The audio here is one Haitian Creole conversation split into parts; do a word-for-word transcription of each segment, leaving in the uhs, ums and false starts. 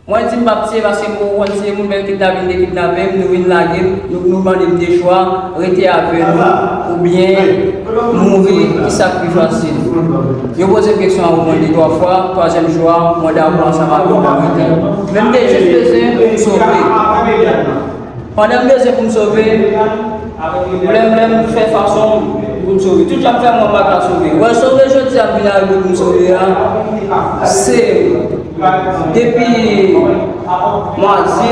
Mwen di m p ap tiye paske m poko konn tiye moun, men kidnape m te kidnape m, nou vin lage m, nou, nou mande m de chwa, rete avè nou oubyen mouri, ki sa k pi fasil. Yo poze m kesyon an mwen de twa fwa, twazyèm jou a, mwen dakò ansanm avè w pou m rete. Men m te jis bezwen pou m sove. Pandan m bezwen pou m sove, lè m, lè m fè fason pou m sove. Tout jan m fè, mwen pa ka sove. Wè, sove jodi a m vin arive pou m sove a, se depi madi,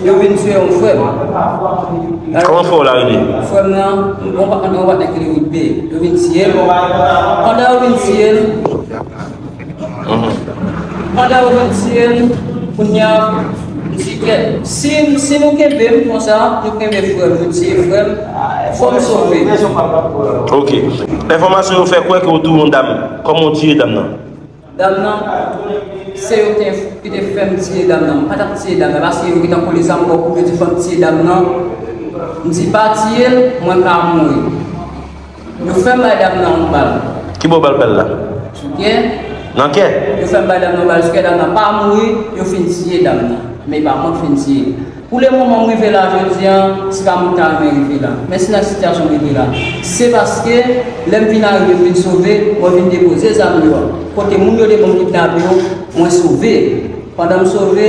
yo vin tiye yon frè m. Kòman frè w la rele? Frè m nan, yon pa-, yon patnè ki rele Woodbey. Yo vin tiye l. Pandan yo vin tiye l, Pandan yo vin tiye l, kounye a, m di kèt. Si, si nou kenbe m konsa, nou kenbe frè m, nou tiye frè m, fò m sove. Ok. Enfòmasyon yo fè kwè ke w touye yon dam. Kòman w tiye dam nan? Dam nan, se yo te, ki te fè m tiye dam nan. M pa t ap tiye dam nan, paske yo gentan kole zam bò kou m, yo di fò m tiye dam nan. M di pa tiye l, mwen ka mouri. Yo fè m bay dam nan yon bal. Ki bò bal bay la? Sou kè. Nan kè? Yo fè m bay dam nan yon bal sou kè, dam nan pa mouri, yo fin tiye dam nan. Men e pa mwen k fin tiye. Pou le moman m rive la jodi a, se pa mwen ki ta renmen rive la. Men se nan sitiyasyon m rive la. Se paske lè m vin arive, m vin sove, mwen vin depoze zam yo. Kote moun yo te ban m kidnape yo, mwen sove. Pandan m sove,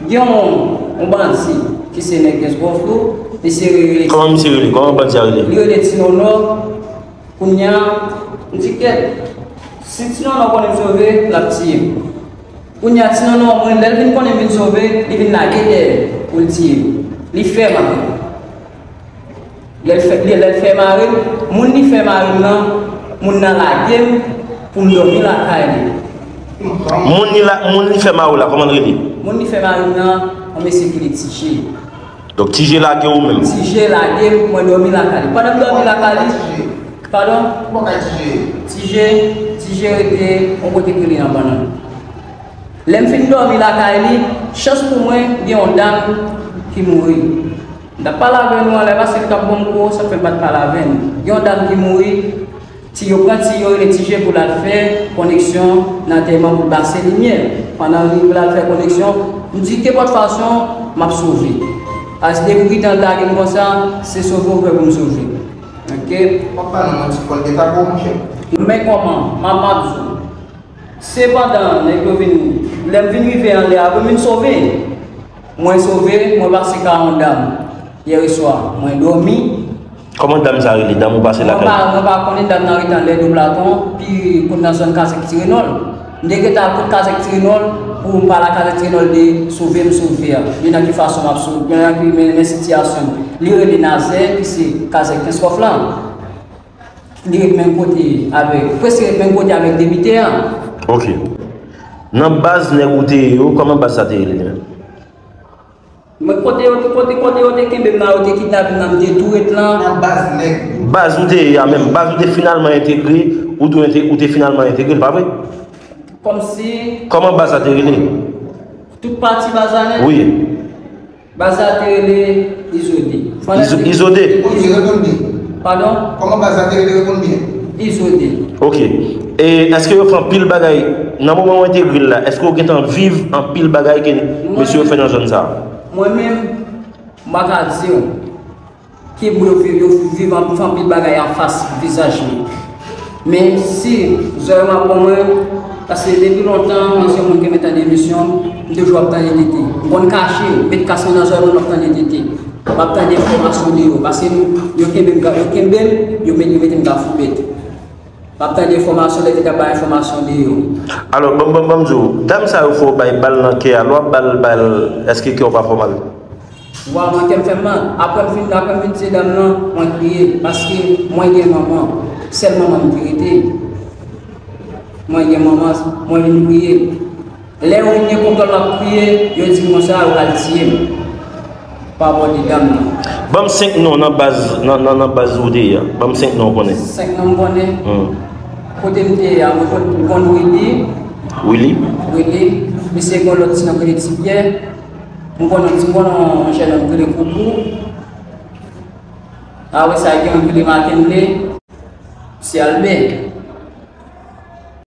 Gen yon, yon bandi ki se nèg Gensgòf tou, misye rele. Kòman misye rele? Kòman bandi a rele? Li rele Ti Nònò. Kounye a, m di kèt, si Ti Nònò konnen m sove, l ap tiye m. Kounye a, Ti Nònò, mwen, lè l vin konnen m vin sove, li vin lage dèyè pou l tiye m. Li fè m avè l. Lè l fè, lè, lè l fè mare m, moun li fè mare m nan, moun nan lage m pou m dòmi lakay li. Moun li la, moun li fè mare w la, kòman l rele? Moun li fè mare m nan, yon mesye ki rele Ti Je. Donk, Ti Je lage w menm? Ti Je lage m, mwen dòmi lakay li. Pandan m dòmi lakay li, padon? Ti Je, Ti Je rete yon kote ki rele nan Bannann. Lè m fin dòmi lakay li, chans pou mwen, gen yon dam ki mouri. M t ap pale avè nou anlè paske li t ap ban m kou, sa fè m pa t pale avè n. Gen yon dam ki mouri, ti yo pran ti yo rele Ti Je pou l al fè koneksyon nan antèman pou l pase limyè. Pandan li pou l al fè koneksyon, m di kenpòt fason, m ap sove. Paske depi w kite an lage m konsa, se sove w vle pou m sove. Ok? W ap ba nou manti, fò l te ta bon, monchè. Men kòman? M ap, m ap di w. Sepandan, nèg yo vin, lè m vin rive anlè a, pou m vin sove. Mwen sove, mwen pase ka yon dam. Yèswa, mwen dòmi. Kòman dam sa rele? Dam ou pase lakay? Mwen pa, mwen pa konnen, dam nan rete anlè Doplaton, pi kot nan zòn Kazèk Ti Renòl. M te gentan al kot Kazèk Ti Renòl, pou m pa la Kazèk Ti Renòl de sove m sove a. Men nan ki fason m ap sove, men nan ki, men, men sitiyasyon m. Li rele Nazè, ki se Kazèk Kenskòf la. Li ret menm kote avèk, prèske ret menm kote avèk debitè a. Ok. Nan baz nèg ou te ye yo, kòman baz sa te rele li menm? Men kote yo, kote, kote yo te kenbe m nan, yo te kidnape m nan, m te tou ret lan. Nan baz nèg yo. Baz ou te ye a menm, baz ou te finalman entegre, ou tou ente-, ou te finalman entegre l, pa vre? Kòmsi. Kòman baz sa te rele? Tout pati baz la nèt? Wi. Baz la te rele Izode. Izo-, Izode? Reponn byen, reponn byen. Padon? Kòman baz la te rele, reponn byen? Izode. Ok. E èske yo fè anpil bagay, nan moman w entegre l la, èske w gentan viv anpil bagay ke mesye yo fè nan zòn sa a? Mwen menm, m pa ka di w. Ki pou yo viv, yo viv an, fè anpil bagay anfas vizaj mwen. Men si zòrèy m ap ban mwen, paske depi lontan, mwen se yon moun ki renmen tande emisyon, m toujou ap tande T T. M konn kache, met kas mwen nan zòrèy mwen, m ap tande T T. M ap tande enfòmasyon de yo, paske m, yo kenbe m, yo kenbe m, yo met, yo mete m kafoubèt. M ap tande enfòmasyon, lè T T ap bay enfòmasyon de yo. Alò, ban m, ban m, ban m di w, dam sa yo fè w bay bal nan kè a, lè w ap ba l bal, èske kè w pa fè w mal? Wa, mwen kè m fè m mal. Apre m fin, apre m fin tiye dam nan, mwen kriye. Paske mwen gen manman. Sèl manman m ki rete. Mwen gen manman, mwen vin kriye. Lè yo vin gen kontwòl m ap kriye, yo di m konsa, yo pral tiye m. Pa bò de dam nan. Ban m senk non nan baz, nan, nan, nan baz ou te ye a. Ban m senk non ou konnen. Senk non m konnen? Hmm. Kote m te ye a, mwen konn, mwen konn Willy. Willy? Willy. Misye gen yon lòt ti non ki rele Ti Pyè. M konn, m konn yon jèn nonm ki rele Koupou. Apre sa, gen yon ki rele Makenle. Se Albè.